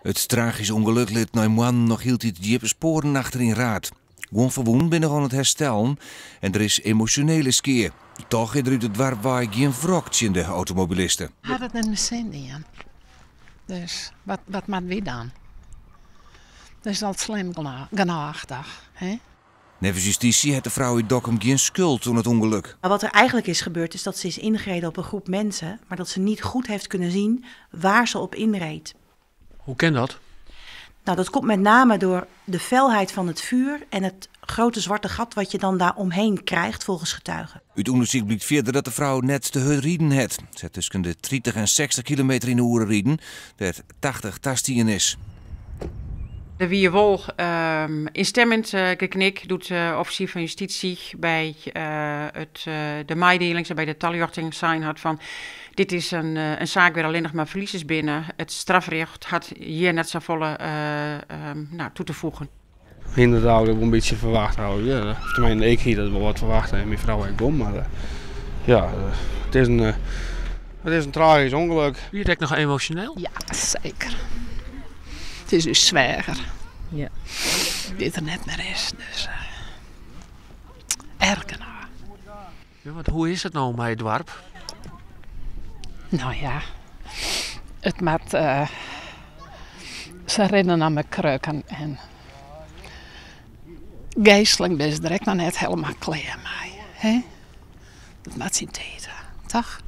It tragysk ûngelok lit nei moannen noch hieltyd djippe spoaren achter yn Raard. Guon ferwûnen binne noch oan it herstellen en der is emosjonele skea. Toch is der út it doarp wei gjin wrok tsjin de automobiliste. Hat it net mear sin dien. Dus wat, wat moatte wy dan? Dat is al slim genôch, toch? Hè? Neffens justysje hat de frou út Dokkum gjin skuld oan it ûngelok. Maar wat er eigenlijk is gebeurd, is dat ze is ingereden op een groep mensen, maar dat ze niet goed heeft kunnen zien waar ze op inreed. Hoe kin dat? Nou, dat komt met name door de felheid van het vuur en het grote zwarte gat wat je dan daar omheen krijgt, volgens getuigen. Ut ûndersyk blykt fierder dat de frou net te hurd riden hat. Se hat tusken de 30 en 60 kilometer yn 'e oere riden, dêr't 80 tastien is. Der wie wol ynstimmend geknik doe't de offisier fan justysje by it, de meidielings en by de taljochting sein hat fan dit is in saak wêr allinnich mar ferliezers binne. It strafrjocht hat hjir net safolle no, toe te voegen. Inderdaad, ik wol in bytsje ferwachte hawwe. Ja, of tenminste, ik hie dat wol wat ferwachte en myn frou ek wol, mar ja, it is in, it is in tragysk ûngelok. Wie it ek noch emosjoneel? Ja, seker. It is ús sweager. Ja. Dy't der net mear is, dus erch genôch. Ja, want hoe is it no mei it doarp? No ja, it moat. Se rinne noch mei krukken en geastlik binne se der ek noch net helemaal klear mei. Hè? Dat moat syn tiid ha, toch?